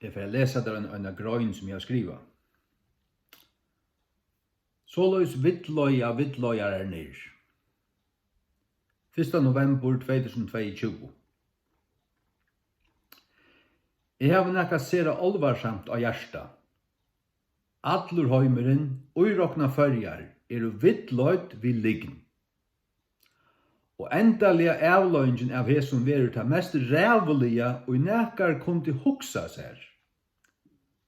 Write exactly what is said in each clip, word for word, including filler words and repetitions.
Eg fari at lesa tær eina, eina grein, sum eg havi skrivað. Soleiðis villleiða villleiðararnir. Fyrsta novembur tvey túsund og tveyogtjúgu. Eg havi nakað sera álvarsamt á hjarta. Allur heimurin, íroknað Føroyar, eru villleidd við lygn. Og endaliga avleiðingin av hesum verður tað mest ræðuliga, ið nakar kundi hugsa sær.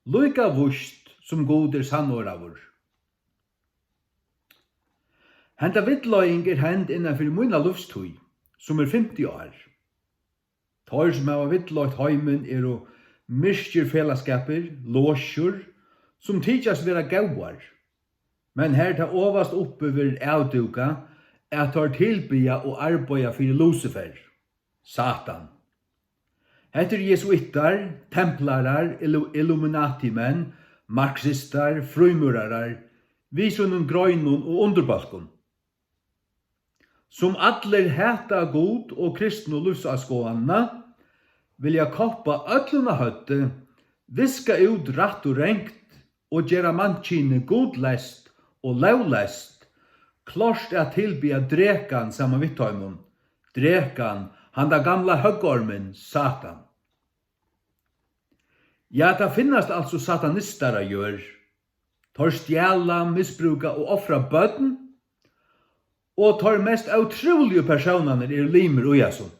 Líka víst sum Gud er sannorðaður. Henda villleiðing er hend innan fyri mína lívstíð, sum er fimti ár. Teir, sum hava villleitt heimin, eru myrkir felagsskapir, losjur, sum tykjast vera góðar, men har tað ovast uppi verður avdúkað, at teir tilbiðja og arbeiða fyri Lucifer, Satan. Hetta eru jesuittar, templarar, illu-, illuminati-menn, marxistar, frímúrarar, við sínum greinum og undurbólkum, sum allir hata Gud og kristnu lívsáskoðanina, vilja koppa øllum á høvdið, viska út rætt og rangt og gera mannkynið gudleyst og lógleyst, klárt at tilbiðja drekan saman við teimum, drekan, handa gamla høggormin, Satan. Ja, tað finnast altso satanistar á jørð. Teir stjala, misbrúka og ofra børn, og teir mest ótrúligu persónarnir eru limir í hasum.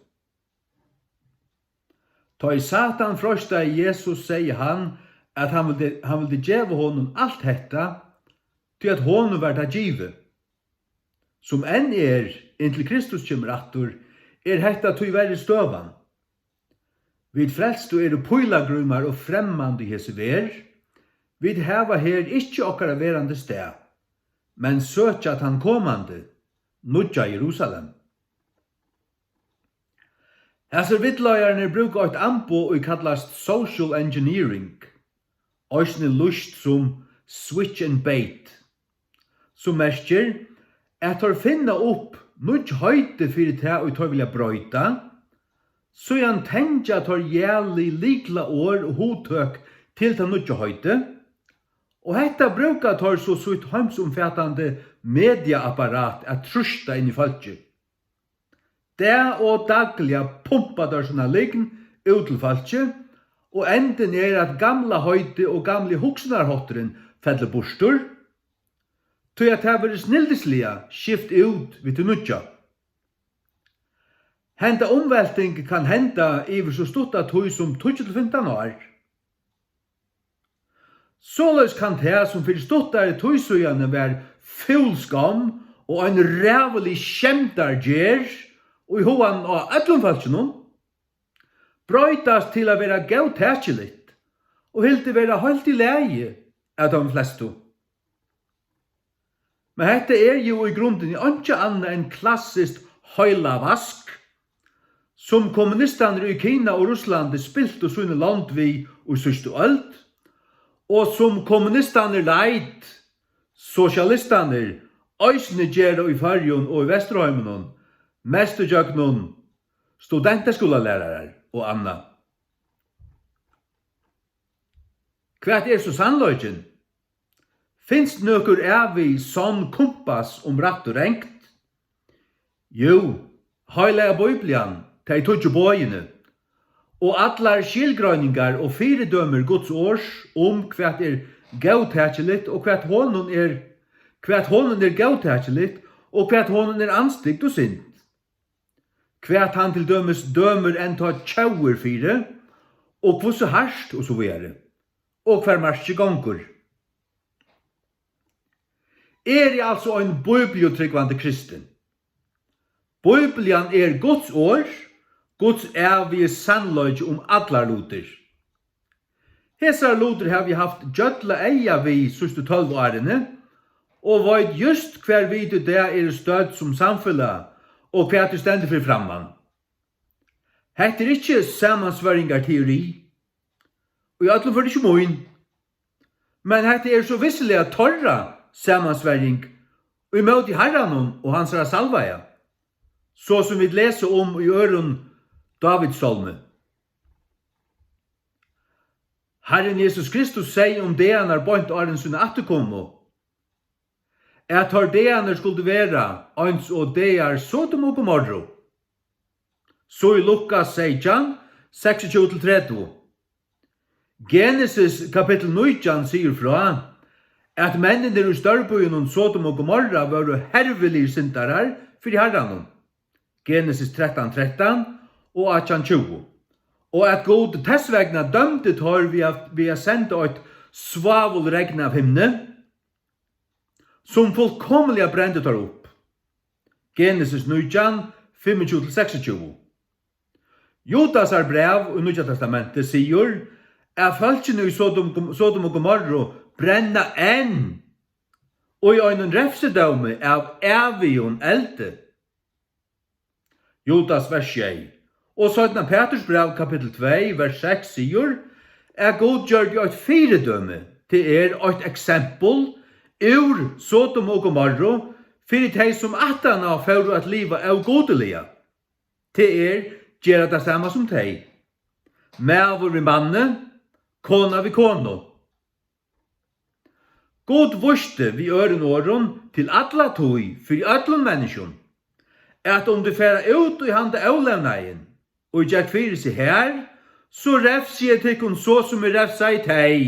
Tá ið Satan freistaði Jesus, segði hann, at hann vildi, hann vildi geva honum alt hetta, tí at honum var tað givið. Sum enn er, inntil Kristus kemur aftur, er hetta tíverri støðan. Vit frelstu eru pílagrímar og fremmand í hesi verð. Vit hava her ikki okkara verandi stað, men søkja tann komandi, nýggja Jerusalem. Hasir villleiðararnir brúka eitt amboð, ið kallast social engineering, eisini lýst sum switch and bait, sum merkir, at teir finna upp nýggj heiti fyri tað, ið teir vilja broyta, síðan tengja teir jalig lyklaorð og hugtøk til tað nýggja heitið, og hetta brúka teir so sítt heimsumfatandi mediaapparat at trýsta inn í fólkið. Dag og dagliga pumpa teir sína lygn út til fólkið, og endin er, at gamla heitið og gamli hugsanarhátturin fellur burtur, tí at tað verður snildisliga skift út við tí nýggja. Henda umvelting kann henda yvir so stutta tíð sum tíggju til fimtan ár. Soleiðis kann tað, sum fyri stuttari tíð síðani var fúl skomm og ein ræðulig skemdargerð í huganum á øllum fólkinum, broytast til at vera góðtakiligt og hildið vera heilt í lagi av teimum flestu. Men hetta er jú í grundini einki annað enn klassiskt heilavask, sum kommunistarnir í Kina og Russlandi spiltu síni lond við í síðstu øld, og sum kommunistarnir light, sosialistarnir, eisini gera í Føroyum og í Vesturheiminum, mest ígjøgnum studentaskúlalærarar og annað. Hvat er so sannleikin? Finst nøkur ævig sonn kumpass um rætt og rangt? Jú, heilaga Bíblian, tey tíggju boðini, og allar skilgreiningar og fyridømir Guds orðs um, hvat er góðtakiligt og hvat honum er, hvat honum er góðtakiligt og hvat honum er andstygd og synd. Hvat hann til dømis dømir enntá tjóðir fyri, og hvussu hart og so víðari, og hvar markið gongur. Eg eri altso ein bíbliutrúgvandi kristin. Bíblian er Guds orð, Guds ævigi sannleiki um allar lutir. Hesar lutir havi eg havt gjølla eyga við síðstu tólv árini, og veit júst, hvar vit í dag eru stødd sum samfelag, og hvat ið stendur fyri framman. Hetta er ikki samansverjingarteori, í øllum førum ikki mín, men hetta er so vissiliga teirra samansverjing ímóti Harranum og hansara salvaða, so sum vit lesa um í øðrum Dávidsálmi. Harrin Jesus Kristus segði um dagarnar beint áðrenn sína afturkomu, at teir dagarnir skuldu vera eins og dagar Sodom og Gomorru. So í Lukas seytjan, seksogtjúgu til tretivu. Genesis kapittul nítjan sigur frá, at menninir í stórbýunum Sodom og Gomorra vóru herviligir syndarar fyri Harranum. Genesis trettan trettan og átjan tjúgu. Og at Gud tess vegna dømdi teir við at, við at senda eitt svavulregn av himni, sum fullkomiliga brendi teir upp. Genesis nítjan, fimmogtjúgu til seksogtjúgu. Judasar bræv í Nýggja Testamenti sigur, at fólkini í Sodom, Sodom og Gomorru brenna enn í einum revsidómi av ævigum eldi. Judas, vers sjey. Og seinna Peturs bræv, kapittul tvey, vers seks sigur, at Gud gjørdi eitt fyridømi, tað er eitt eksempel, úr Sodom og Gomorru fyri tey, sum aftaná fóru at liva ógudiliga. Tað er, gera tað sama sum tey. Maður við manni, kona við konu. Gud vísti við øðrum orðum til alla tíð fyri øllum menniskjum, at um tit fara út í handa ólevnaðin, og gekk fyri seg har, so revsi eg tykkum, so sum eg revsaði tey.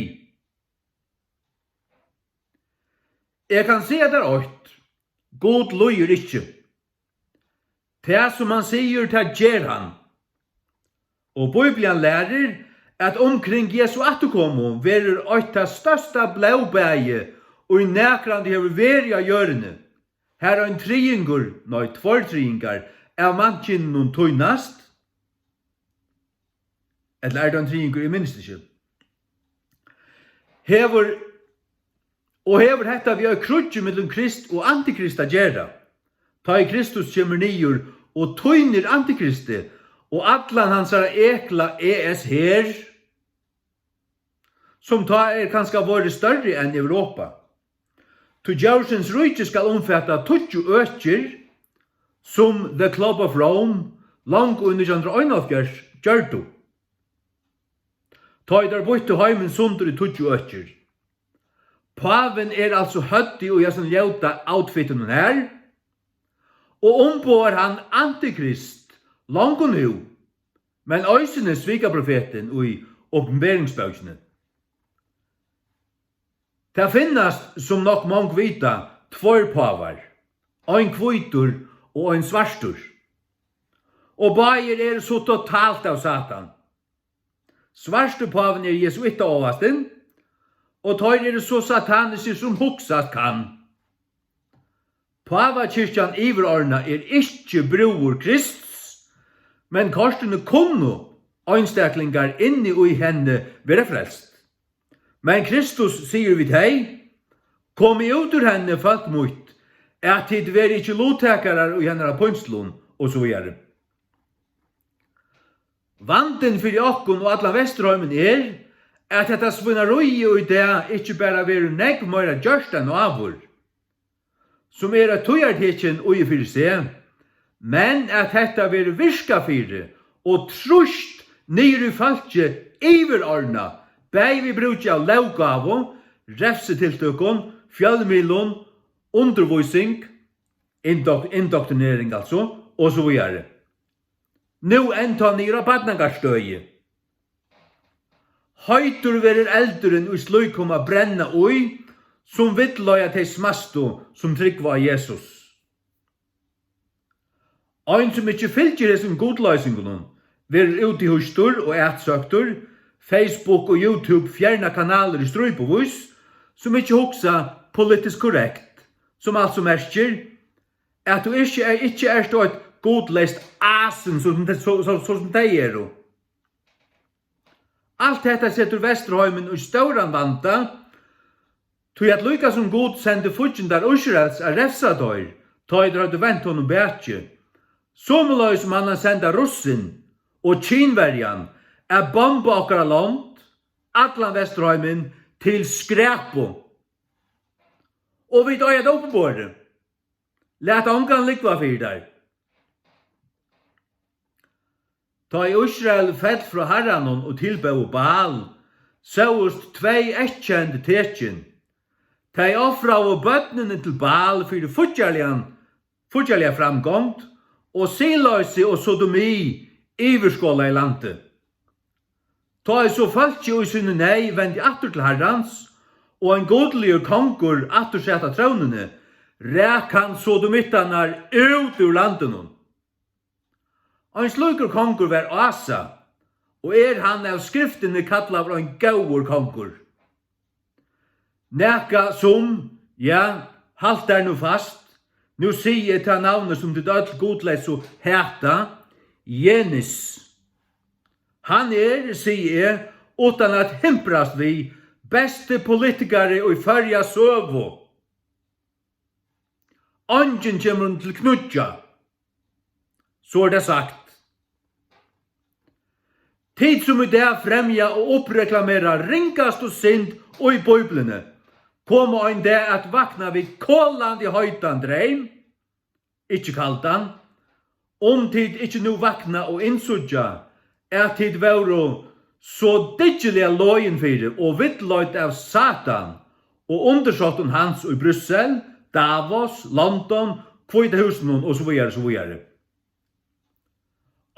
Eg kann siga tær eitt, Gud lýgur ikki. Tað, sum hann sigur, tað ger hann. Og Bíblian lærir, at umkring Jesu afturkomu verður eitt tað størsta blóðbaði, ið nakrantíð hevur verið á jørðini, har ein triðingur, nei, tveir triðingar av mannkyninum týnast. Ella er tað ein triðingur? Eg minnist ikki. Hevur, og hevur hetta við eitt kríggj millum Krist og antikrist at gera, tá ið Kristus kemur niður og týnir antikristi og allan hansara ekla E S her, sum tá er kanska vorðið størri enn Europa. Tí djórsins ríki skal umfata tíggju økir, sum The Club of Rome longu í nítjan hundrað og einoghálvfjerðs gjørdu, tá ið teir býttu heimin sundur í tíggju økir. Pávin er altso høvdið í hesum ljóta outfitinum her, og umboðar hann antikrist longu nú, men eisini svikaprofetin í Opinberingsbókini. Tað finnast, sum nokk mong vita, tveir pávar, ein hvítur og ein svartur. Og báðir eru so totalt av Satan. Svarti pávin er jesuittaávastin, og teir eru so sataniskir, sum hugsast kann. Pávakirkjan yvirordnað er ikki brúður Krists, men kortini kunnu einstaklingar inni í henni vera frelst. Men Kristus sigur við tey: Komið út úr henni, fólk mítt, at tit verið ikki luttakarar í hennara pínslum, og so víðari. Vandin fyri okkum og allan Vesturheimin er, at hetta svínaríið í dag ikki bara verður nógv meira gjørt enn áður, sum er eitt tíðartekin í og fyri seg, men at hetta verður virkað fyri og trýst niður í fólki yvirordnað, bæði við brúki av lóggávu, revsitiltøkum, fjølmiðlum, undirvísing, indok-, indoktrinering altso, og so víðari. Nú enntá niður á barnagarðsstøði. Heitur verður eldurin í slíkum at brenna í, sum villleiða tey smæstu, sum trúgva á Jesus. Ein, sum ikki fylgir hesum gudloysingunum, verður útihýstur og atsøktur, Facebook og YouTube fjerna kanalir í strípuvís, sum ikki hugsa politiskt korrekt, sum altso merkir, at tú ikki er, ikki ert eitt gudleyst asin, so sum tey, so, so, so sum tey eru. Alt hetta setur Vesturheimin í stóran vanda, tí at líka sum Gud sendi fíggindar Ísraels at revsa teir, tá ið teir høvdu vent honum bakið, somuleiðis man hann senda russin og Kínverjan at bomba okkara lond, allan Vesturheimin, til skræpu. Og vit eiga tað uppiborið. Lat ongan lúgva fyri tær. Tá ið Ísrael fell frá Harranum og tilbóðu Baal, sóust tvey eyðkend tekin. Tey ofraðu børnini til Baal fyri fíggjarligan, fíggjarliga framgongd og siðloysi og sodomi yvirskolaði landið. Tá ið so fólkið í síni neyð vendi aftur til Harrans, og ein gudligur kongur aftur sat á trónini, rak hann sodomittarnar út úr landinum. Ein slíkur kongur var Asa, og er hann av skriftini kallaður ein góður kongur. Nakað sum, ja, halt tær nú fast, nú sigi eg tað navnið, sum tit øll gudleysu hata, Jenis. Hann er, sigi eg, uttan at himprast við, besti politikari í Føroya søgu. Eingin kemur honum til kníggjar. So er tað sagt. Tit, sum í dag fremja og uppreklamera ringastu synd í Bíbliuni, koma ein dag at vakna við kolandi heitan dreym, ikki kaldan, um tit ikki nú vakna og innsíggja, at tit vóru so dyggiliga login fyri og villleidd av Satan og undirsóttum hans í Brussel, Davos, London, Hvíta húsinum og so víðari, so víðari.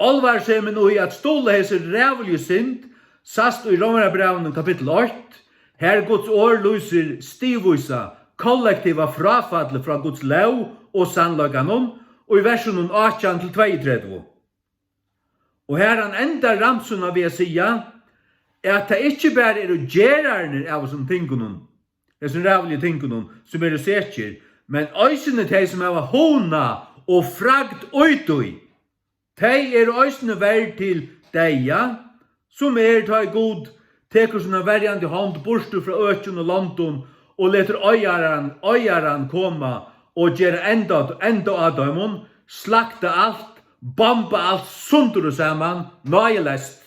Álvarsemin í at stuðla hesi ræðuligu synd sæst í Rómverjabrævinum kapittul eitt, har Guds orð lýsir stigvísa, kollektiva fráfallið frá Guds lóg og sannleikanum í versunum átjan til tveyogtretivu. Og har hann endar ramsuna við at siga, at tað ikki bara eru gerararnir av hesum tingunum, hesum ræðuligu tingunum, sum eru sekir, men eisini tey, sum hava hugna og fragd í tí. Tey eru eisini verd til deyða, sum er, tá ið Gud tekur sína verjandi hond burtur frá økjum og londum og letur oyðaran, oyðaran koma og gera enda, enda á teimum, slakta alt, bomba alt sundur og saman, náðileyst.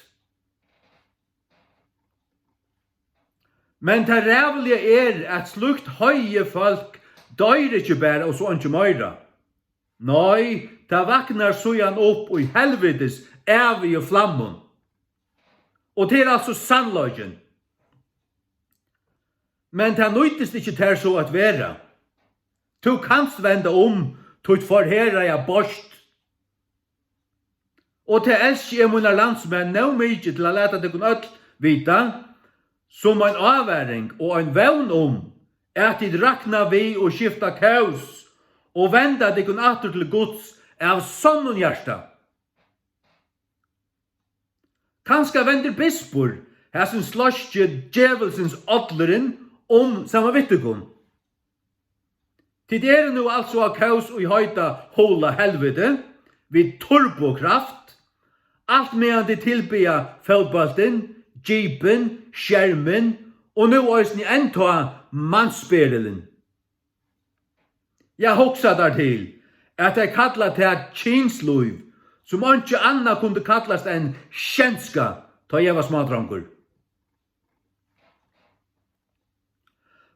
Men tað ræðuliga er, at slíkt heiðið fólk doyr ikki bara og so einki meira. Nei, tað vaknar síðan upp í helvitis ævigu flammum. Og tað er altso sannleikin. Men tað nýtist ikki tær so at vera. Tú kanst venda um títt forherðaða beist. Og tað elski eg mínar landsmenn nóg mikið til at lata tykkum øll vita, sum ein ávaring og ein vón um, at tit rakna við og skifta kós og venda tykkum aftur til Guds av sonnum hjarta. Kanska vendir bispur, hasin sloyski djevulsins ollurin, um saman við tykkum. Tit eru nú altso á kós í heita hola helviti við turbokraft, alt meðan tit tilbiðja fótbóltin, jeepin, skermin og nú eisini enntá mansperilin. Ja, hugsa tær til, at tey kalla tað kynslív, sum einki annað kundi kallast enn sjenska, tá eg var smádrongur.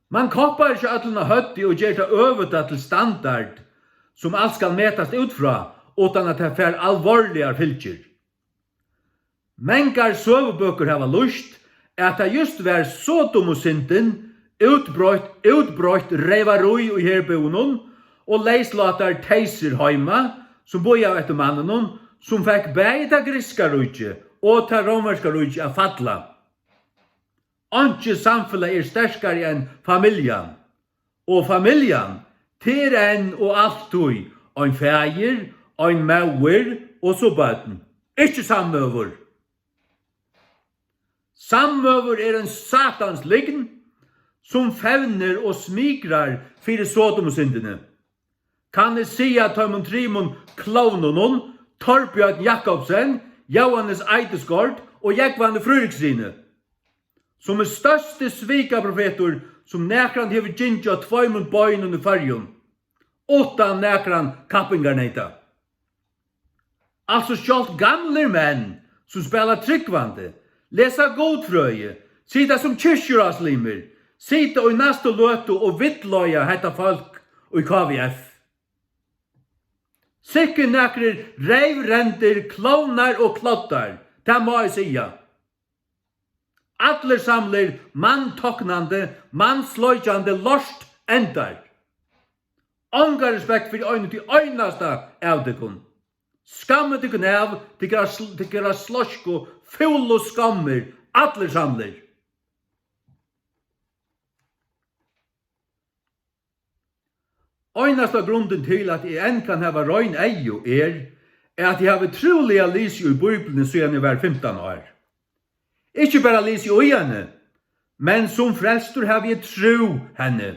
Man koppar ikki øllum á høvdið og ger tað øvuta til standard, sum alt skal metast út frá, uttan at tað fær alvorligar fylgjur. Mangar søgubøkur hava lýst, at tað júst var Sodomusyndin, útbreitt, útbreitt reyvarí í herbúðunum og leyslátar teysir heima, sum bíðaðu eftir manninum, sum fekk bæði tað grikska ríkið og tað rómverska ríkið at falla. Einki samfelag er sterkari enn familjan. Og familjan, tað er enn og altíð ein faðir, ein móðir og so børn. Ikki sammaður. Sammaður er ein satans lygn, sum fevnir og smikrar fyri Sodomusyndini. Kann eg siga teimum trimum klovnunum, Torbjørn Jakobsen, Jóhannes Eidesgaard og Jógvan Fríðrikssyni, sum er størsti svikaprofetur, sum nakrantíð hevur gingið á tveimum beinum í Føroyum, uttan nakran kappingarneyta. Altso, sjálvt gamlir menn, sum spæla trúgvandi, lesa gudfrøði, sita sum kirkjuráðslimir, sita í næstu løtu og villleiða hetta fólk í K V F. Sikkur nakrir reyvrendir klovnar og kloddar, tað má eg siga. Allir samlir, manntoknandi, mannsleikjandi lortendar. Onga respekt fyri einum tí einasta av tykkum. Skammið tykkum av, tykkara sl-, tykkara sloysku, fúlu skammir, allir samlir. Einasta grundin til, at eg enn kann hava rein eygu, er, at eg havi trúliga lisið í Bíbliuni, síðan eg var fimtan ár. Ikki bara lisið í henni, men sum frelstur havi eg trúð henni.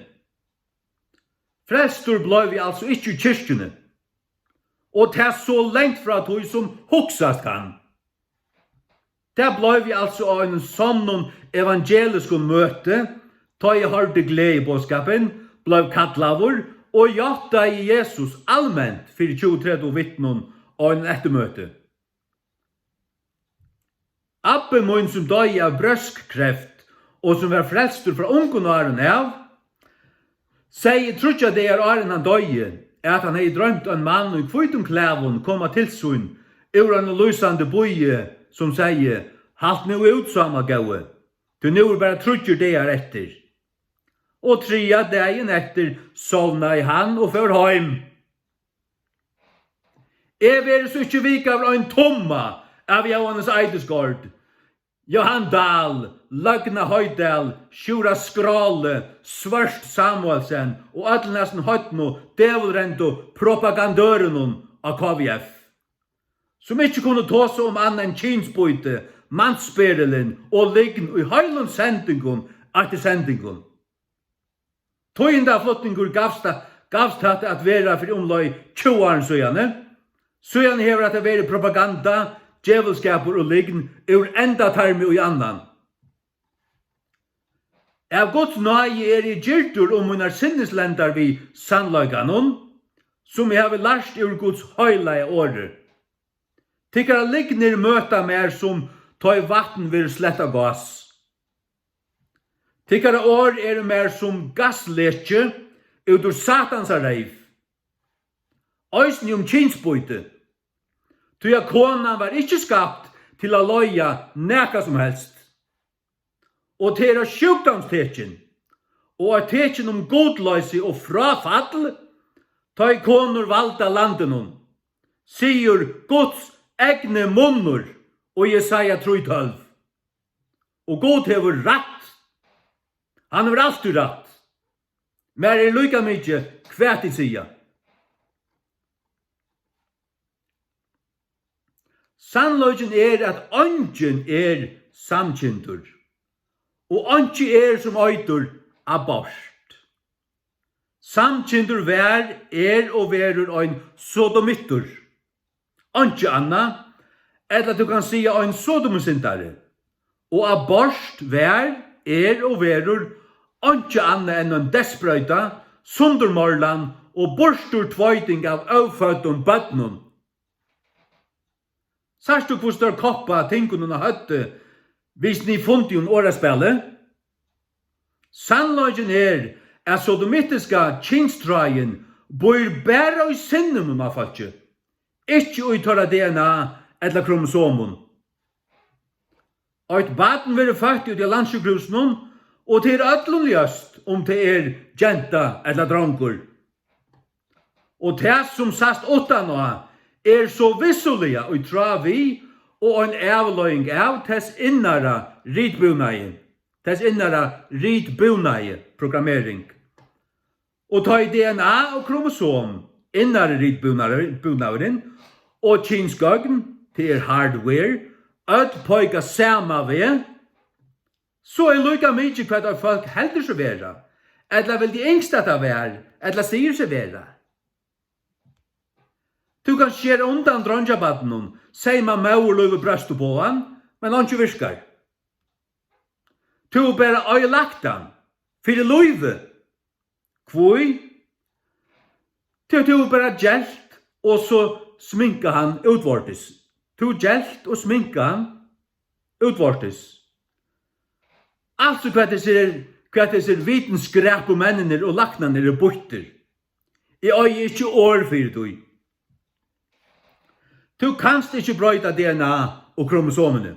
Frelstur bleiv eg altso ikki í kirkjuni, og tað so langt frá tí, sum hugsast kann. Tað bleiv eg altso á einum sonnum evangeliskum møti, tá eg hoyrdi gleðiboðskapin, bleiv kallaður og játtaði Jesus alment fyri tjúgu, tretivu vitnum á einum eftirmøti. Abbi mín, sum doyði av brjóstkreft og sum var frelstur frá ungum árum av, segði tríggjar dagar áðrenn hann doyði, at hann hevði droymt ein mann í hvítum klæðum koma til sín úr einum lýsandi býi, sum segði: "Halt nú út, Sámal góði, tí nú eru bara tríggir dagar eftir." Og triðja dagin eftir sovnaði hann og fór heim. Eg verði so ikki vikaður ein tumma av Jóhannes Eidesgaard, Johan Dahl, Løgna Hoydal, Sjúra Skráli, Svørt Samuelsen og øllum hasum heidnu, dævulrendu propagandørunum á K V F, sum ikki kunnu tosa um annað enn kynsbýti, mansberilin og lygn í heilum sendingum eftir sendingum. Tíðindaflutningur gavst, gavst hatta at vera fyri umleið tjúgu árum síðani. Síðani hevur hatta verið propaganda, djevulskapur og lygn úr endatarmi í annan. Av Guds náði eri eg girdur um mínar sinnislendar við sannleikanum, sum eg havi lært úr Guds heilaga orði. Tykkara lygnir møta mær, sum tá ið vatn verður slett á gás. Tykkara orð eru mær sum gasleki út úr Satans reyv. Eisini um kynsbýti, tí at konan var ikki skapt til at leiða nakað sum helst. Og tað er eitt sjúkdómstekin og eitt tekin um gudloysi og fráfall, tá ið konur valda landinum, sigur Guds egni munnur í Jesaja trý tólv. Og Gud hevur rætt. Hann hevur altíð rætt. Mær er líka mikið, hvat tit siga. Sannleikin er, at eingin er samkyndur, og einki er, sum eitur abort. Samkyndur var, er og verður ein sodomittur. Einki annað, ella tú kanst siga ein sodomusyndari. Og abort var, er og verður einki annað enn ein deyðsbroyta, sundurmorlan og burturtveiting av óføddum børnum. Sært tú, hvussu teir koppa tingunum á høvdið við sniðfundigum orðaspæli? Sannleikin er, at sodomitiska kynstráin býr bara í sinninum á fólki, ikki í teirra D N A ella kromosomum. Eitt barn verður føtt úti á landssjúkrahúsinum, og tað er øllum ljóst, um tað er genta ella drongur. Og tað, sum sæst uttaná, er so vissuliga í tráð við og ein avleiðing av tess innara ritbúnaði, tess innara ritbúnaði, programmering. Og tá ið D N A og kromosom, innari ritbúnaður-, búnaðurin, og kynsgøgn, tað er hardware, øll peika sama veg, so er líka mikið, hvat eitt fólk heldur seg vera, ella vildi ynskt, at tað var, ella sigur seg vera. Tú kanst skera undan dreingjabarninum, seyma móðurlív og brjóst upp á hann, men einki virkar. Tú hevur bara oyðilagt hann fyri lívið. Hví? Tí tú hevur bara gelt og so sminkað hann útvortis. Tú gelt og sminkað hann útvortis. Altso, hvat hesir, hvat hesir vitensskræpumenninir og læknarnir eru býttir. Eg eigi ikki orð fyri tí. Tú kanst ikki broyta D N A og kromosomini.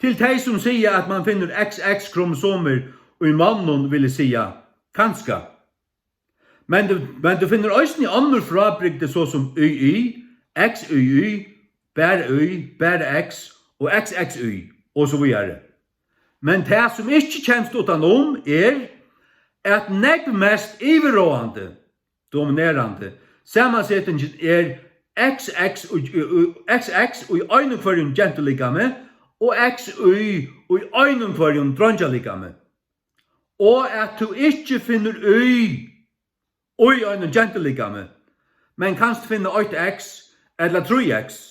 Til tey, sum siga, at mann finnur X X-kromosomir í monnum, vil eg siga, kanska. Men tú, men tú finnur eisini onnur frábrigdi, so sum Y Y, X Y Y, bara Y, bara X og X X Y og so víðari. Men tað, sum ikki kemst uttan um, er, at nógv mest yvirráðandi, dominerandi, samansetingin er X X í, í, í, X X í einum hvørjum gentulíkami og X Y í einum hvørjum dreingjulíkami. Og at tú ikki finnur Y í einum gentulíkami, men kanst finna eitt X ella trý X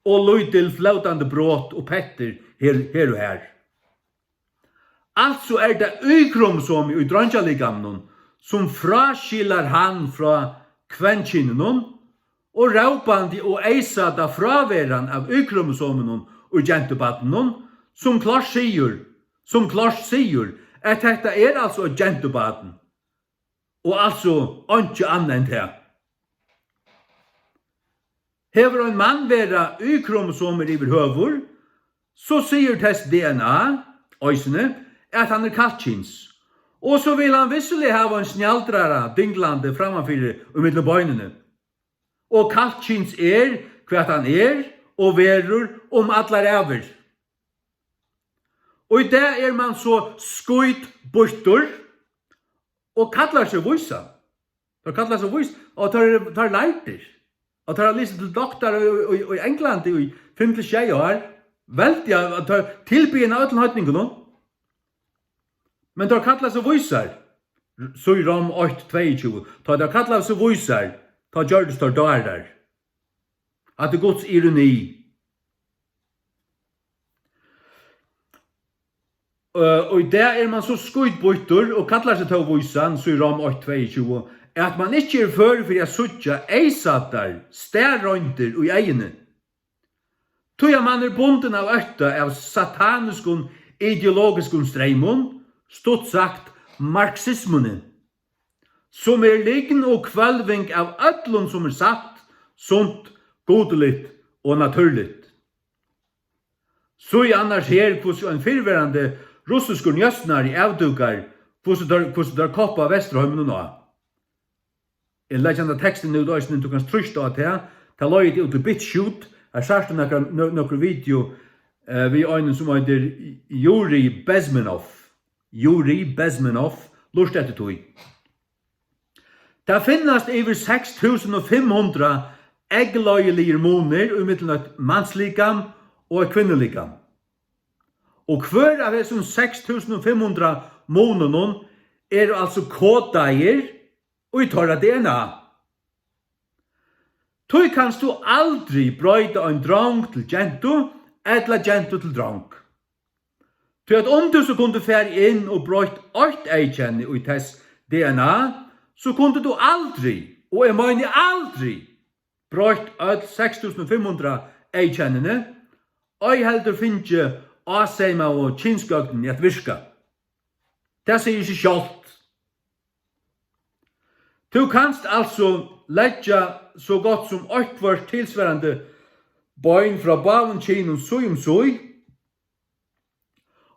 og lítil flótandi brot og pettir her, her og har. Altso er tað Y-kromosomið í dreingjulíkaminum, sum fráskilar hann frá kvenkyninum, og rópandi og eysata fráveran av Y-kromosominum í gentubarninum, sum klárt sigur, sum klárt sigur, at hetta er altso eitt gentubarn, og altso einki annað enn tað. Hevur ein mann verið Y-kromosomir yvirhøvur, so sigur test D N A eisini, at hann er kallkyns. Og so vil hann vissuliga hava ein snjaldrara dinglandi frammanfyri í millum beinini. Og kallkyns er, hvat hann er og verður um allar ævir. Og í dag er mann so skítbýttur og kallar seg vísan. Teir kalla seg vís, og teir eru, teir eru lærdir. Og teir hava lisið til doktara í, í, í Englandi í fimm til sjey ár. Veldiga, og teir tilbiðja av øllum heidningunum. Men teir kalla seg vísar. Sýram eitt tveyogtjúgu. Tá teir kalla seg vísar, tá gjørdust teir dárar. Hatta er Guds ironi. Øh, og í dag er mann so skítbýttur og kallar seg tó vísan, Sýram eitt tveyogtjúgu, at mann ikki er førur fyri at síggja eyðsæddar staðroyndir í eyguni. Tí at mann er bundin av ótta av sataniskum ideologiskum streymum, stutt sagt, marxismuni, sum er lygn og hvølving av øllum, sum er satt, sunt, guduligt og natúrligt. Sígg annars her, hvussu ein fyrrverandi russiskur njósnari avdúkar, hvussu teir, hvussu teir koppa Vesturheiminum á. Eg leggi handa tekstin út eisini, tú kanst trýsta á tað. Tað legði eg út í BitChute. Har sært tú nakrar, nø-, nøkur video, eh, við einum, sum eitur Yuri Bezmenov. Yuri Bezmenov. Lurta eftir tí. Tað finnast yvir seks túsund og fimm hundrað eygleiðiligir munir ímillum eitt manslikam og eitt kvinnulikam. Og hvør av hesum seks túsund og fimm hundrað mununum eru altso kodaðir í teirra D N A. Tí kanst tú aldri broyta ein drong til gentu ella gentu til drong. Tí at um tú so kundi farið inn og broytt eitt eyðkenni í tess D N A, so kundi tú aldri, og eg meini aldri, broytt øll seks túsund og fimm hundrað eyðkennini, ei heldur fingið áseymaðu kynsgøgnini at virka. Tað sigur seg sjálvt. Tú kanst altso leggja so gott sum eitthvørt tilsvarandi bein frá báðum kynum síð um síð,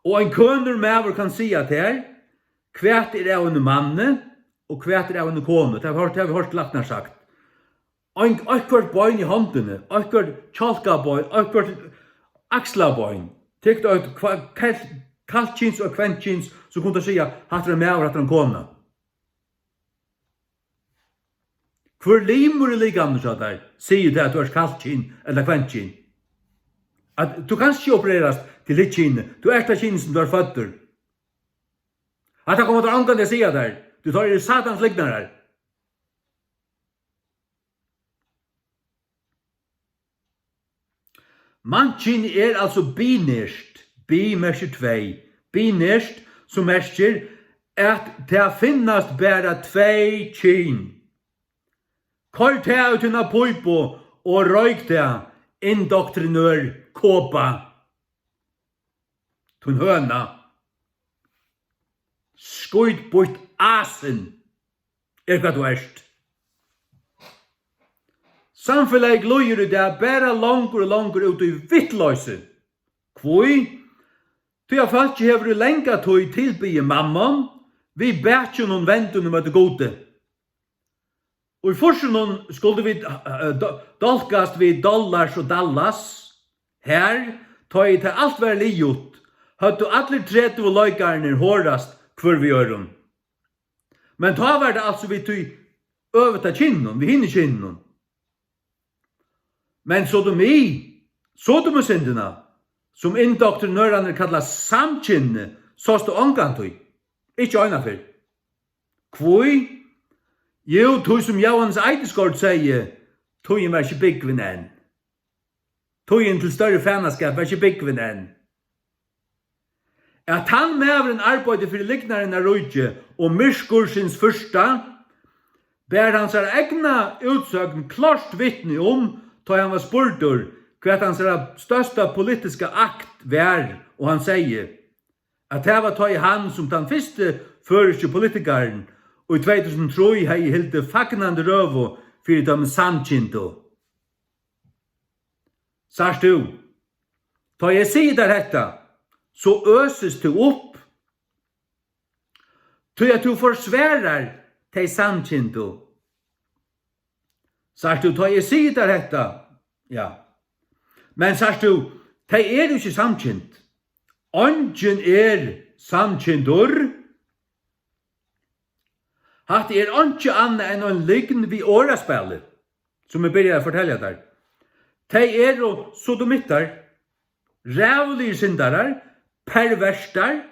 og ein kønur maður kann siga tær, hvat er av einum manni og hvat er av eini konu. Tað hava vit hoyrt, tað hava vit hoyrt læknar sagt. Ein, eitthvørt bein í hondini, eitthvørt kjálkabein, eitthvørt akslabein. Tykk eitt hva-, kall-, kallkyns og kvennkyns, so kunnu teir siga, hatta er ein maður, hatta er ein kona. Hvør limur í likamnum hjá tær sigur tað, at tú ert kallkyn ella kvennkyn? At tú kanst ikki opererast til hitt kynið. Tú ert tað kynið, sum tú ert føddur. Hatta koma teir ongantíð at siga tær, tí teir eru satans lygnarar. Mannkynið er altso binært. Bi merkir tvey. Binært, sum merkir, at tað finnast bara tvey kyn. Koyr tað í tína pípu og royk tað, indoktrinør kopa. Tín høna. Skítbýtt asin er hvat tú ert. Samfelagið glíður í dag bara longur og longur út í vittloysi. Hví? Tí at fólkið hevur í langa tíð tilbiðið mammon, við bakinum vendum ímóti Gudi. Og í fýrsunum skuldu vit, eh, do-, dálkast við dollars og dallas. Har, tá ið tað alt var liðugt, høvdu allir tretivu leikararnir horast hvør við øðrum. Men tá var tað altso við tí øvuta kyninum, við hini kyninum. Men sodomi, sodomusyndina, sum indoktrinørarnir kalla samkynni, sást tú ongantíð. Ikki einaferð. Hví? Jú, tí sum Jóhannes Eidesgaard segði, tíðin var ikki búgvin enn. Tíðin til størri fanaskap var ikki búgvin enn. At tann maðurin arbeiddi fyri lygnarinnar ríki og myrkursins fyrsta, ber hansara egna útsøgn klárt vitni um, tá hann var spurdur, hvat hansara størsta politiska akt var, og hann segði, at tað var, tá ið hann, sum tann fyrsti føroyski politikarin, í tvey túsund og trý hevði hildið fagnandi røðu fyri teimum samkyndu. Sært tú, tá eg sigi tær hetta, so øsist tú upp, tí at tú forsvarar tey samkyndu. Sært tú, tá eg sigi tær hetta, ja. Men sært tú, tey eru ikki samkynd. Eingin er samkyndur. Hatta er einki annað enn ein lygn við orðaspæli, sum eg byrjaði at fortelja tær. Tey eru sodomittar, ræðuligir syndarar, pervertar,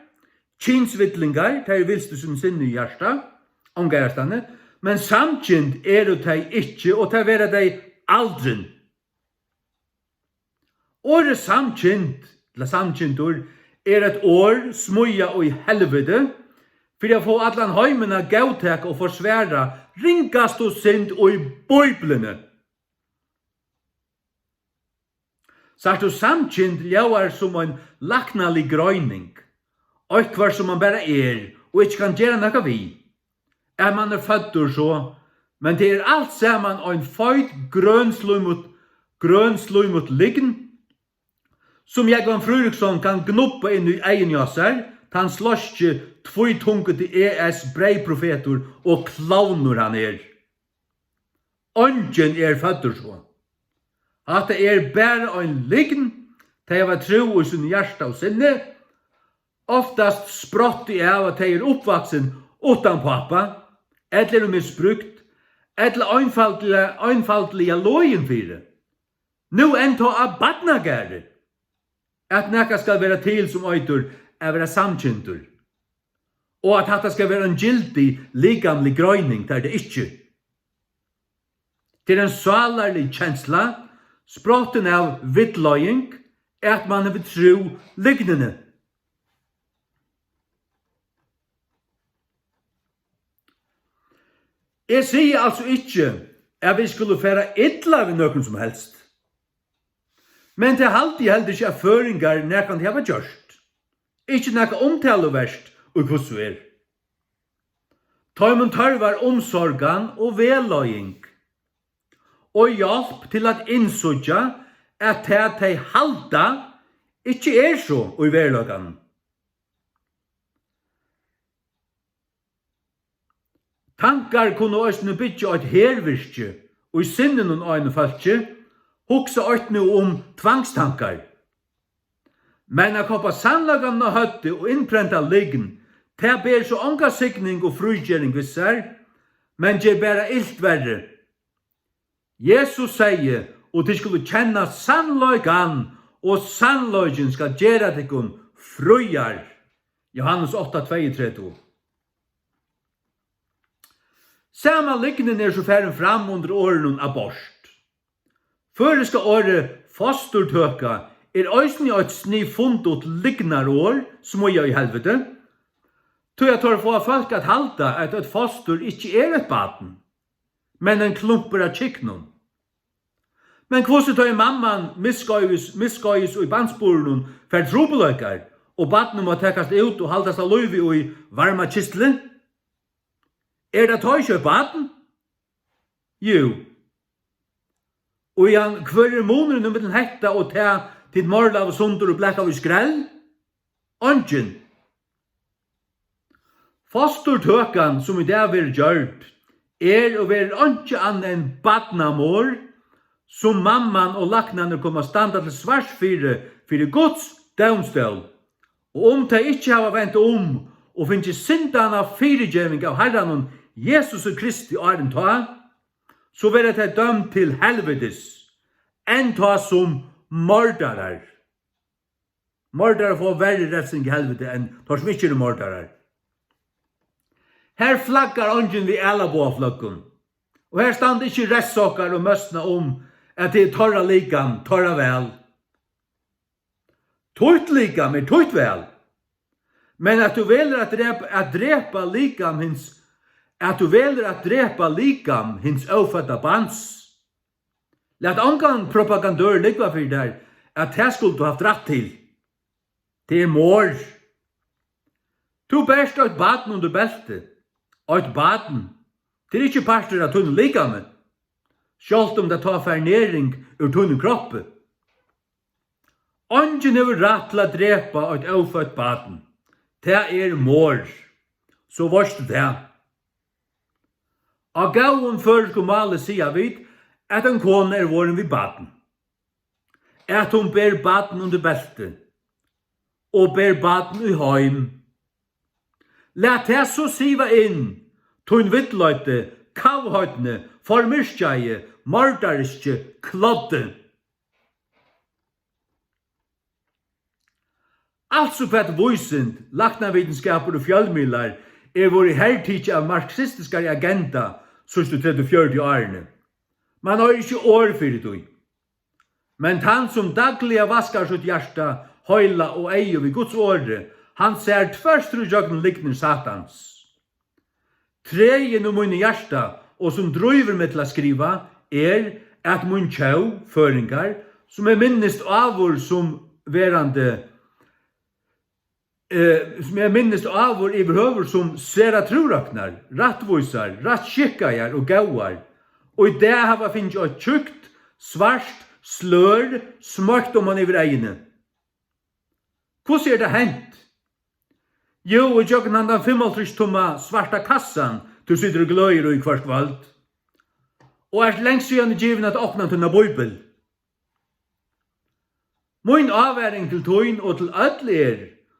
kynsvillingar, tey eru vilstu sum sinni í hjarta, onga aðrastaðni, men samkynd eru tey ikki, og tað verða tey aldrin. Orðið samkynd, ella samkyndur, er eitt orð smíðað í helviti fyri at fáa allan heimin at góðtaka og forsvara ringastu synd í Bíbliuni. Sært tú, samkynd ljóðar sum ein læknalig greining, eitthvørt sum mann bara er og ikki kann gera nakað við. At mann er føddur so, men tað er alt saman ein feit grønslímut, grønslímut lygn, sum Jógvan Fríðriksson kann gnubba inn í eyguni á sær, tann sloyski, tvítungiti E S breyðprofetur og klovnur hann er. Eingin er føddur so. Hatta er bara ein lygn, tey hava trú í sínum hjarta og sinni, oftast sprottið av, at tey eru uppvaksin uttan pápa, ella eru misbrúkt, ella einfaldliga, einfaldliga login fyri. Nú enntá á barnagarði, at nakað skal vera til, sum eitur at vera samkyndur, og at hatta skal vera ein gildig likamlig greining, tað er tað ikki. Tað er ein sálarlig kensla, sprottin av villleiðing, at mann hevur trúð lygnini. Eg sigi altso ikki, at vit skulu fara illa við nøkrum sum helst. Men tað haldi eg heldur ikki, at føroyingar nakrantíð hava gjørt. Ikki nakað umtaluvert, í hvussu er. Teimum tørvar umsorgan og vegleiðing, og hjálp til at innsíggja, at tað, tey halda, ikki er so í veruleikanum. Tankar kunnu eisini byggja eitt hervirki í sinninum á einum fólki, hugsa eitt nú um tvangstankar. Men at koppa sannleikanum á høvdið og innprenta lygn, tað ber so onga signing og frígering við sær, men ger bara ilt verri. Jesus segði: "Og tit skulu kenna sannleikan, og sannleikin skal gera tykkum fríar." Jóhannes átta tveyogtretivu. Sama lygnin er so farin fram undir orðinum abort. Føroyska orðið fosturtøka er eisini eitt snið fundut lygnarorð, smíðað í helviti, tí at teir fáa fólk at halda, at eitt fostur ikki er eitt barn, men ein klumpur av kygnum. Men hvussu tá ið mamman miðskeiðis, miðskeiðis í barnsburðinum fær trupulleikar, og barnið má takast út og haldast á lívi í varmakistli? Er tað tá ikki eitt barn? Jú. Og Jan, hvør er munurin ímillum hetta og tað, Tit morlaðu sundur og blakaðu í skrell? Eingin. Fosturtøkan, sum í dag verður gjørd, er og verður einki annað enn barnamorð, sum mamman og læknarnir koma at standa til svars fyri, fyri Guds dómstól. Og um tey ikki hava vent um og fingið syndanna fyrigeving av Harranum Jesusi Kristi áðrenn tá, so verða tey dømd til helvitis, enn tá sum mordarar. Mordarar fáa verri revsing í helviti enn teir, sum ikki eru mordarar. Her flaggar eingin við ælabogasløggum, og her standa ikki revsokkar og møsna um, at tað er teirra likam, teirra val. Títt likam er títt val. Men at tú velur at drepa, at drepa likam hins, at tú velur at drepa likam hins ófødda barns, lat ongan propagandør lúgva fyri tær, at tað skuldi tú havt rætt til. Tað er morð. Tú bert eitt barn undir belti. Eitt barn. Tað er ikki partur av tínum likami, sjálvt um tað tá fær næring úr tínum kroppi. Eingin hevur rætt til at drepa eitt óføtt barn. Tað er morð. So veitst tú tað. Á góðum føroyskum máli siga vit, at ein kona er vorðin við barn. At hon ber barn undir belti og ber barn í heim. Lat tað so siva inn, tín villleiddi, kavheidni, formyrkjaði, morderiski, kloddi. Altso, hvat vísind, læknavitinskapur og fjølmiðlar er vorðið hertikið av marxistiskari agenda síðstu tretivu, fjøruti árini. Man eigur ikki orð fyri tí. Men tann, sum dagliga vaskar sítt hjarta, heila og eygu við Guds orði, hann sær tvørtur ígjøgnum lygnir Satans. Træið í mínum hjarta, og sum drívur meg til at skriva, er, at mín tjóð, føroyingar, sum eg minnist áður sum verandi, eh, sum eg minnist áður yvirhøvur sum sera trúrætnar, rættvísar, rættskikkaðar og góðar, og í dag hava fingið eitt tjúkt, svart slør smoygt oman yvir eyguni. Hvussu er tað hent? Jú, ígjøgnum handan fimmoghálvtrýss tumma svarta kassan, tú situr og gløðir í hvørt kvøld. Og ert langt síðani givin at opna tína bíbel. Mín ávaring til tín og til øll er,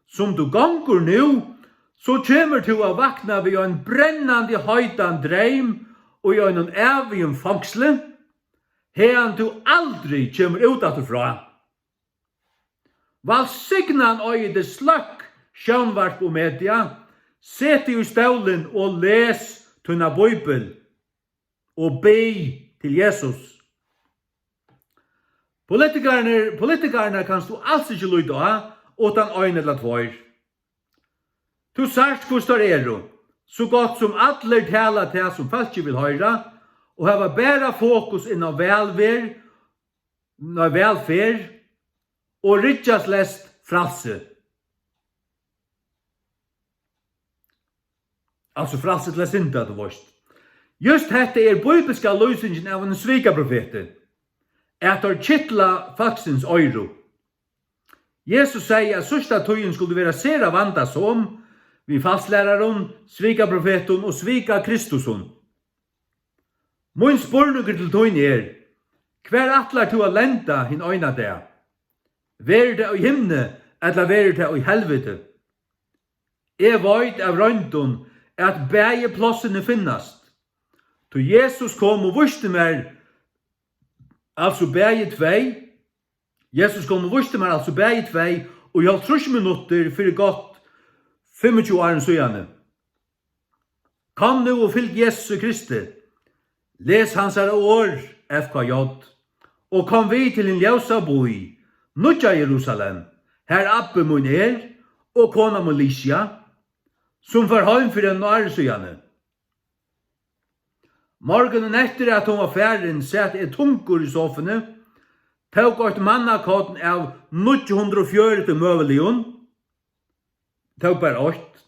sum tú gongur nú, so kemur tú at vakna við ein brennandi heitan dreym í einum ævigum fongsli, haðan tú aldri kemur út aftur frá. Vælsignan eigi teg, sløkk sjónvarp og media, set teg í stólin og les tína bíbel og bið til Jesus. Politikararnir, politikararnar kanst tú als ikki líta á uttan ein ella tveir. Tú sært, hvussu teir eru. So gott sum allir tala tað, sum fólkið vil hoyra, og hava bara fokus inn á vælver, nei, vælferð og ryggjasleyst frælsi. Altso frælsi til at synda, tú veitst. Júst hetta er bíbilska lýsingin av einum svikaprofeti, at teir kitla fólksins oyru. Jesus segði, at síðsta tíðin skuldi vera sera vandasom við falslærarum, svikaprofetum og svika-Kristusum. Mín spurningur til tín er, hvar ætlar tú at lenda hin eina dag? Verður tað í himni, ella verður tað í helviti? Eg veit av royndum, at bæði plássini finnast. Tí Jesus kom og vísti mær, altso bæði tvey, Jesus kom og vísti mær altso bæði tvey í hálvtrýss minuttir fyri gott fimmogtjúgu árum síðani. Kom nú og fylg Jesusi Kristi. Les hansara orð, F K J, og kom við til hin ljósa bý, nýggja Jerusalem, har abbi mín er og kona mín Lisia, sum fór heim fyri einum ári síðani. Morgunin eftir, at hon var farin, sat eg tungur í sofuni, tók eitt mannakorn av níggju hundrað og fjøruti møguligum, tók bara eitt,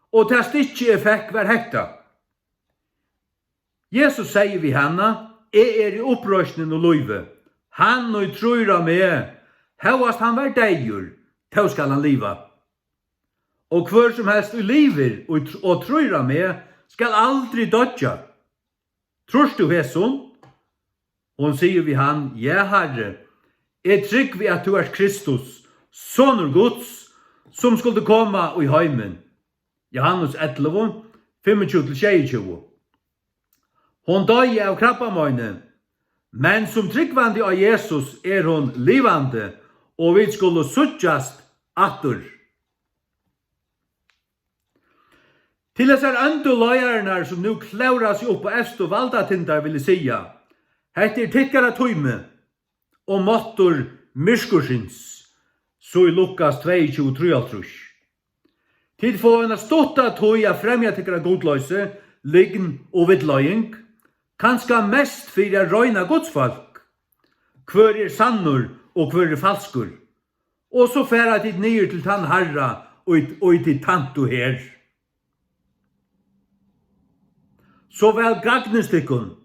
og tað stykki, eg fekk, var hetta. Jesus segði við hana: Eg eri uppreisnin og lívið. Hann, ið trýr á meg, Hóast hann var deyður, tó skal hann liva. Og hvør sum helst, ið livir og tr-, og trýr á meg, skal aldri doyggja. Trýrt tú hesum? Hon sigur við hann: Ja, Harri, eg trúgvi, at tú ert Kristus, Sonur Guds, sum skuldi koma í heimin. Johannes ellivu, fimmogtjúgu til sjeyogtjúgu. Hon doyði av krabbameini, men sum trúgvandi á Jesus er hon livandi, og vit skulu síggjast aftur. Til hesar óndu leiðararnar, sum nú klóra seg upp á evstu valdatindar, vil eg siga: Hetta er tykkara tími og máttur myrkursins, so í Lukas tveyogtjúgu trýoghálvtrýss. Tit fáa eina stutta tíð at fremja tykkara gudloysi, lygn og villleiðing, kanska mest fyri at royna Guds fólk. Hvør er sannur og hvør er falskur? Og so fara tit niður til tann Harra, og, og tit tæntu her. So væl gagnist tykkum.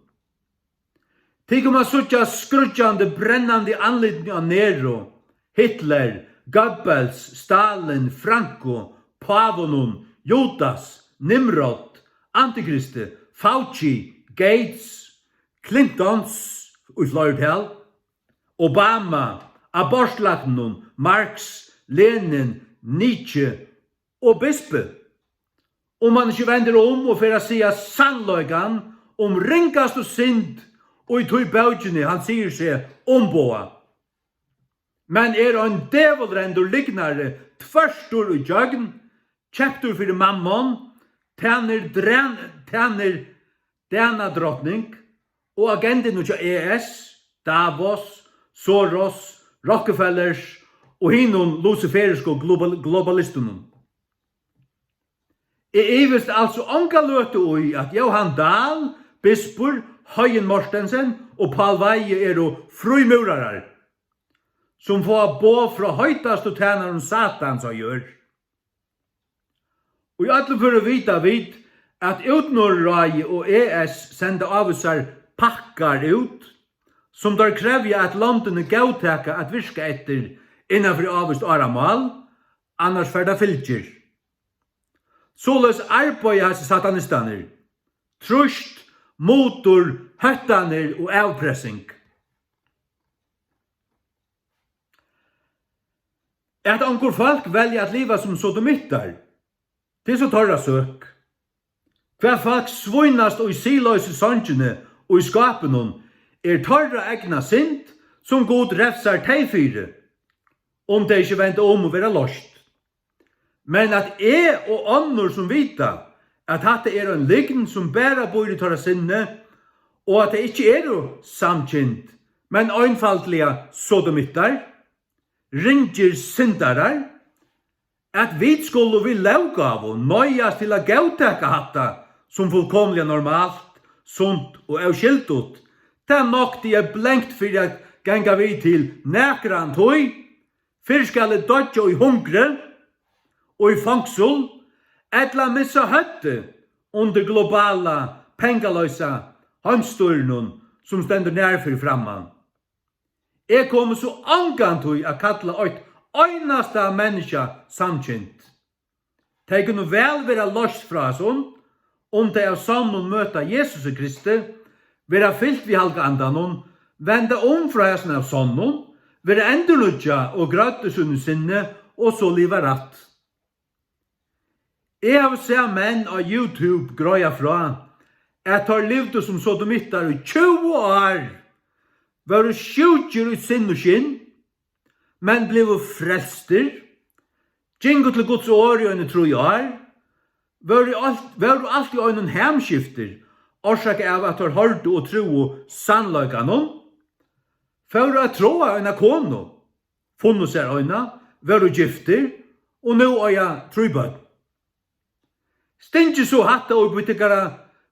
Tit koma at síggja skríggjandi, brennandi andlitini á Nero, Hitler, Goebbels, Stalin, Franco, pávunum, Judas, Nimrod, Antikristi, Fauci, Gates, Clintons í fleirtal, Obama, abortlæknunum, Marx, Lenin, Nietzsche og Bispe. Um hann ikki vendir um og fer at siga sannleikan um ringastu synd í tí bókini, hann sigur seg umboða, men er ein dævulrendur lygnari, tvørtur ígjøgn, keyptur fyri mammon, tænir dræn-, tænir danadrotning og agentinum hjá E S, Davos, Soros, Rockefellers og hinum luciferisku global-, globalistunum. Eg ivist altso onga løtu í, at Jóhan Dahl, bispur, Høgni Mortensen og Pál Weihe eru frímúrarar, sum fáa boð frá heitastu tænarum Satans á jørð. Í øllum førum vita vit, at Útnorðráðið og E S senda ávísar pakkar út, sum teir krevja, at londini góðtaka at virka eftir innan fyri ávíst áramál, annars fær tað fylgir. Soleiðis arbeiða hasir satanistarnir. Trýst, mutur, hóttanir og avpressing. At onkur fólk velja at liva sum sodomittar, tað er so teirra søk. Hvat fólk svínast í siðloysu songini og í skápinum, er teirra egna synd, sum Gud revsar tey fyri, um tey ikki venda um og verða loyst. Men at eg og onnur, sum vita, at hatta er ein lygn, sum bara býr í teirra sinni, og at tey ikki eru samkynd, men einfaldliga sodomittar, ringir syndarar, at vit skulu við lóggávu noyðast til at góðtaka hatta sum fullkomiliga normalt, sunt og óskyldut, tað nokti eg blankt fyri at ganga við til nakrantíð. Fyrr skal eg doyggja í hungri og í fongsul, ella missa høvdið undir globala, pengaloysa heimsstýrinum, sum stendur nær fyri framman. Eg komi so ongantíð at kalla eitt einasta menniskja samkynt. Tey kunnu væl vera loyst frá hasum, um tey av sonnum møta Jesusi Kristi, verða fylt við Halga Andanum, venda um frá hasum av sonnum, verða endurnýggjað og grødd í sínum sinni og so liva rætt. Eg havi sæð menn á YouTube greiða frá, at teir livdu sum sodomittar í tjúgu ár, vóru sjúkir í sinn og skinn, men blivu frelstir, gingu til Guds orð í eini trý ár, vóru alt, vóru alt í einum hamskiftir, orsakað av at teir hoyrdu og trúðu sannleikanum, fóru at tráa eina konu, funnu sær eina, vóru giftir og nú eiga trý børn. Stingið so hatta upp í tykkara,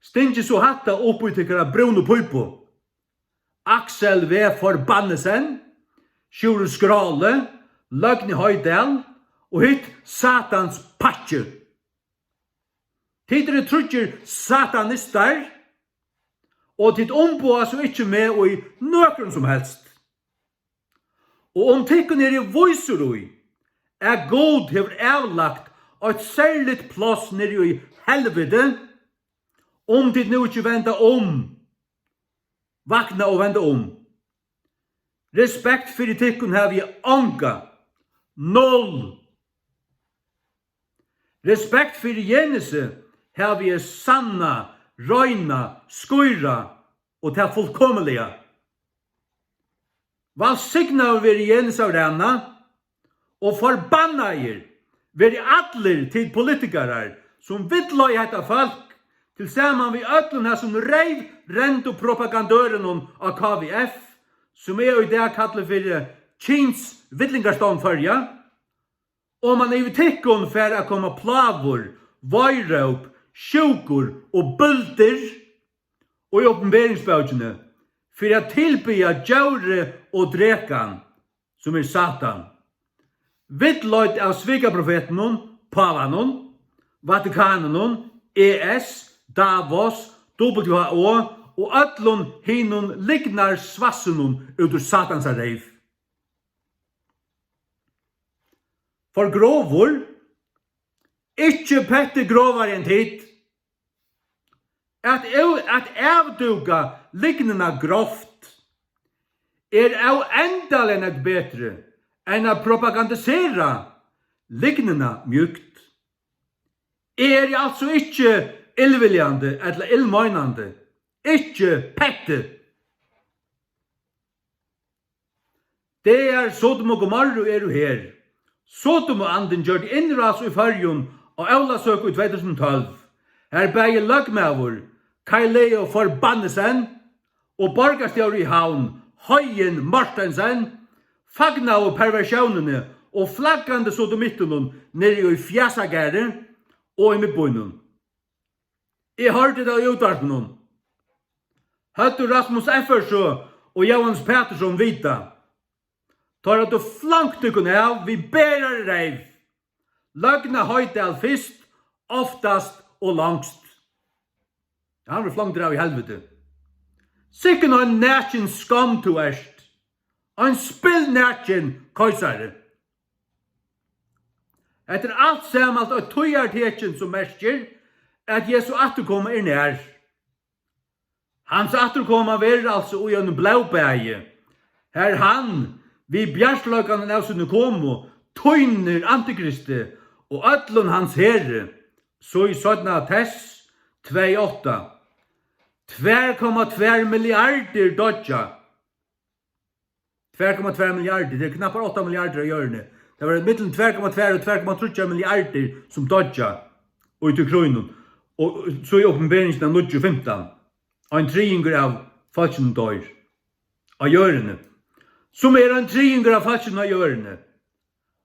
stingið so hatta upp í tykkara brúnu pípu. Aksel V. Forbannesen, Sjúrður Skráli, Løgni Hoydal og hitt satans pakki. Tit eru tríggir satanistar, og tit umboða so ikki meg í nøkrum sum helst. Og um tykkum eri vísur í, at Gud hevur avlagt eitt serligt pláss niðri í helviti, um tit nú ikki venda um, vakna og venda um. Respekt fyri tykkum havi eg onga. Null. Respekt fyri Jenusi havi eg sanna, reina, skýra og tað fullkomiliga. Vælsignaður veri Jenusa av Rana, og forbannaðir veri allir tit politikarar, sum villleiða hetta fólk, til saman við øllum hasum reyvrendu propagandørunum á K V F, sum eg í dag kalli fyri Kyns Villingastovn Føroya. Oman yvir tykkum fara at koma plágur, veiróp, sjúkur og byldir í Opinberingsbókini fyri at tilbiðja djórið og drekan, sum er Satan. Villleidd av svikaprofetunum, pávanum, Vatikaninum, E S, Davos, W H O og øllum hinum lygnarsvassunum út úr Satans reyv. For grovur, ikki petti grovari enn tit. At, av- at avdúka lygnina grovt er óendaliga nógv betri enn at propagandisera lygnina mjúkt. Eg eri altso ikki illviljandi ella illmeinandi, ikki petti. Dagar Sodom og Gomorru eru her. Sodomuandin gjørdi innrás í Føroyum á Ólavsøku í tvey túsund og tólv, har bæði løgmaður Kai Leo Forbannesen og borgarstjóri í Havn, Høgni Mortensen, fagnaðu perversjónini og flaggandi sodomittunum niðri í Fjasagarði og í miðbýnum. Eg hoyrdi tað í útvarpinum. Høvdu Rasmus Effersøe og Jóhannes Patursson vitað, teir høvdu flankt tykkum av við berari reyv. Løgna Hoydal fyrst, oftast og longst. Hann verður flongdur av í helviti. Sikkin ein nakin skomm tú ert. Ein spillnakin keisari. Hetta er alt saman eitt tíðartekin, sum merkir, at Jesu afturkoma er nær. Hans afturkoma verður altso í einum blóðbaði, har hann, við bjartleikanum av síni komu, týnir Antikristi og øllum hans heri, so í seinna Tess tvey átta. Tvær komma tvær milliardir doyggja. Tvær komma tvær milliardir, tað eru knappar átta milliardir á jørðini. Tað verður millum tvær komma tvær og tvær komma tríggjar milliardir, sum doyggja í tí krígnum. Og so í Opinberingini níggju fimtan. Ein triðingur av fólkinum doyr á jørðini. Sum er ein triðingur av fólkinum á jørðini.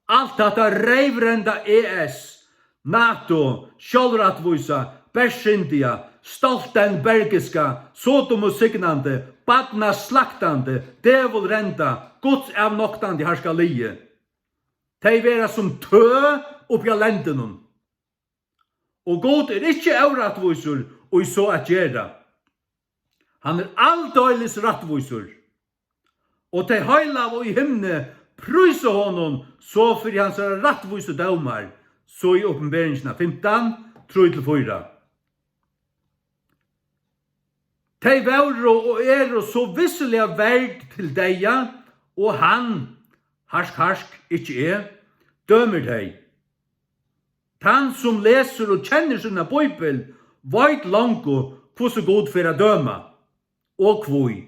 Alt hatta reyvrenda E S, NATO, sjálvrættvísa, bersyndiga, stoltenbergiska, sodomusignandi, barnaslaktandi, dævulrenda, gudsavnoktandi harkaliði. Tey verða sum tøð uppi á lendinum. Og Gud er ikki órættvísur í so at gera. Hann er aldeilis rættvísur. Og tey heilagu í himni prísa honum so fyri hansara rættvísu dómar, so í Opinberingina fimtan, trý til fýra. Tey vóru og eru so vissiliga verd til deyða, og hann, hark, hark, ikki eg, dømir tey. Tann, sum lesur og kennir sína bíbel, veit longu, hvussu Gud fer at døma, og hví.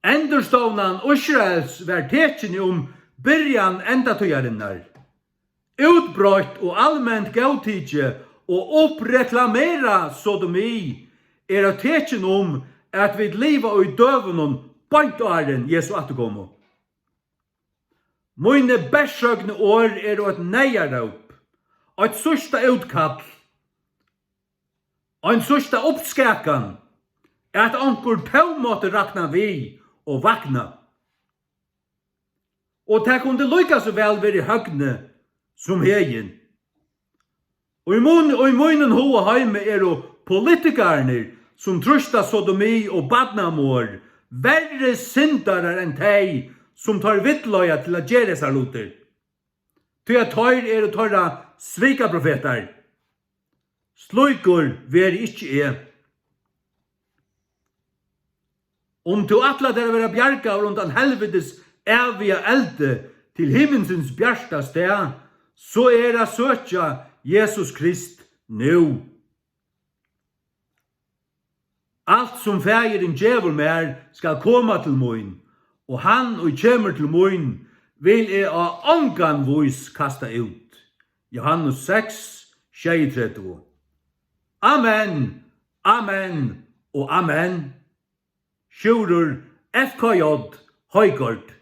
Endurstovnan Ísraels var tekin um byrjan endatíðarinnar. Útbreitt og alment góðtikið og uppreklamerað sodomi er eitt tekin um, at vit liva í døgunum beint áðrenn Jesu afturkomu. Míni bersøgnu orð eru eitt neyðaróp, eitt síðsta útkall, ein síðsta uppskakan, at onkur tó mátti rakna við og vakna. Og tað kundi líka so væl verið Høgni sum Heðin. Og í mun, og í mínum huga heimi eru politikararnir, sum trýsta sodomi og barnamorð, verri syndarar enn tey, sum teir villleiða til at gera hesar lutir, tí at teir eru teirra svikaprofetar. Slíkur veri ikki eg. Um tú ætlar tær at vera bjargaður undan helvitis æviga eldi til himminsins bjarta stað, so er at søkja Jesus Krist nú. Alt sum Faðirin gevur mær, skal koma til mín, og hann, ið kemur til mín, vil eg á ongan vís kasta út. Johannes seks, sjeyogtretivu. Amen, amen og amen. Sjúrður, F K J, Højgaard.